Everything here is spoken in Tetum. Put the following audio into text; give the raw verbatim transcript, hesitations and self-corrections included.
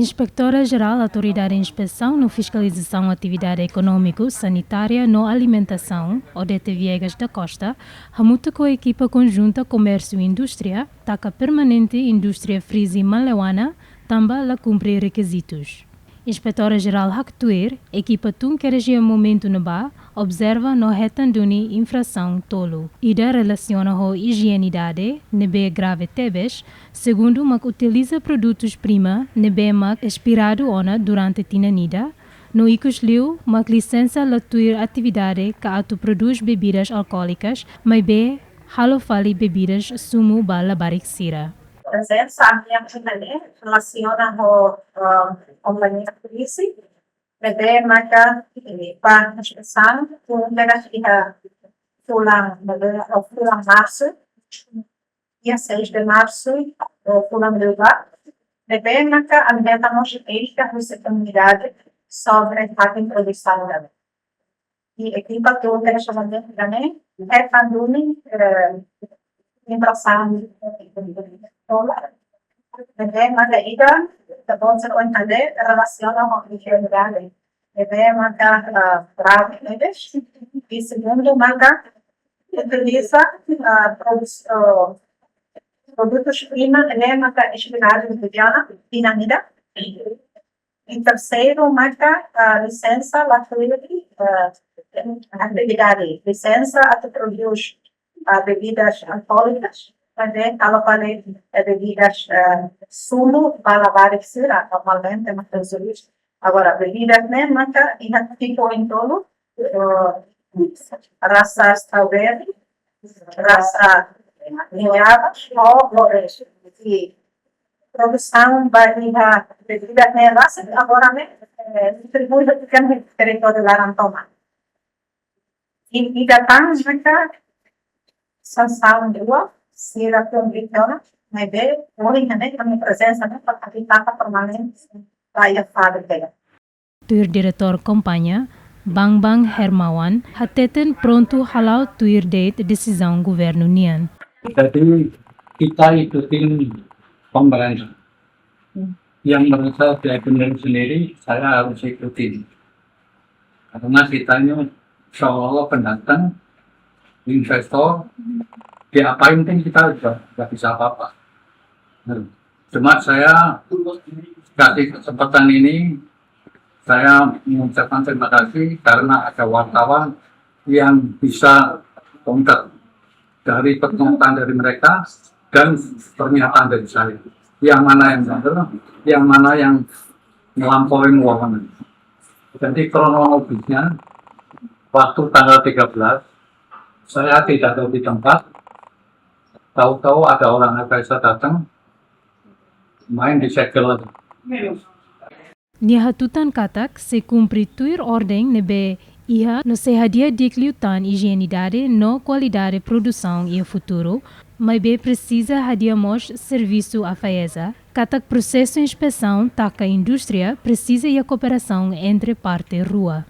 Inspetora Jerál Autoridade Inspesaun no Fiskalizasaun Atividade Ekonómiku, Sanitária no Alimentasaun, Odete Viegas da Costa, hamutuk ho ekipa konjunta Komérsiu Indústria, taka permanente indústria frizi Malewana, tanba la kumpre rekizitus. Inspetora Jerál haktuir, ekipa tun kedas iha momentu ne'ebá, observa no hetan duni infrasaun tolu. Ida relasiona ho ijienidade, ne'ebé grave tebes, segundu mak utiliza produtus prima, ne'ebé mak espiradu ona durante tinan ida, no ikus liu mak lisensa la tuir atividade ka atu prodús bebidas alkoólikas, maibé halo fali bebidas sumu ba labarik sira. Prezensa ami-nia ne'e relasiona ho, eh, kompañia frizi, ne'ebé maka, eh, ba inspesaun, tun kedas iha fulan, ne'ebé, eh, fulan Marsu, dia seis de Março, eh, fulan liubá, ne'ebé maka ami hetan mós keixa husi komunidade sobre fatin produsaun ne'e. I ekipa tun kedas iha momentu ne'e, hetan duni, eh, infrasaun, ne'ebé maka ida, ita-boot sira ohin hatene, relasiona ho ijienidade. Ne'ebé maka, eh, grave tebes. I segundu maka utiliza, eh, produs-, eh, produtus prima ne'ebé maka espiradu tinan ida. I terseiru maka, ah, lisensa la tuir, ah, atividade, lisensa atu prodús, ah, bebidas alkoólikas, maibé halo fali, eh, bebidas, ah, sumu ba labarik sira, normalmente mak tun sira. Agora, bebidas ne'e maka iha tipu oin tolu, eh, rasa strawberry, rasa goiaba, ho loresu. I produsaun ba iha bebidas ne'e rasik agora ne'e, eh, distribui iha territóriu laran tomak. I, i ida tan maka sansaun rua, sira konvisiona, maibé ohin ne'e ami prezensa ne'e para atividade permanente ba iha fábrika. Tuir diretór kompañia, Bambang Hermawan, hateten prontu hala'o tuir de'it desizaun governu nian. Jadi, kita ikutin pemerintah. Yang merasa tidak benar sendiri, saya harus ikutin. Karena kita ini seolah-olah pendatang, investor, diapain pun kita nggak, nggak bisa apa-apa. Nah, cuma saya kasih kesempatan ini, saya mengucapkan terima kasih karena ada wartawan yang bisa kontak dari pernyataan dari mereka dan pernyataan dari saya. Yang mana yang benar, yang mana yang melampaui wewenang. Jadi kronologisnya, waktu tanggal tiga belas, saya tidak tahu di tempat, tahu-tahu ada orang Al-Qaeda datang, main di segel. Nia hatutan katak sei kumpre tuir orden ne'ebé iha no sei hadi'a di'ak liután ijienidade no kualidade produsaun iha futuru, maibé presiza hadi'a mós servisu AFAESA, katak prosesu inspesaun taka indústria presiza iha kooperasaun entre parte rua.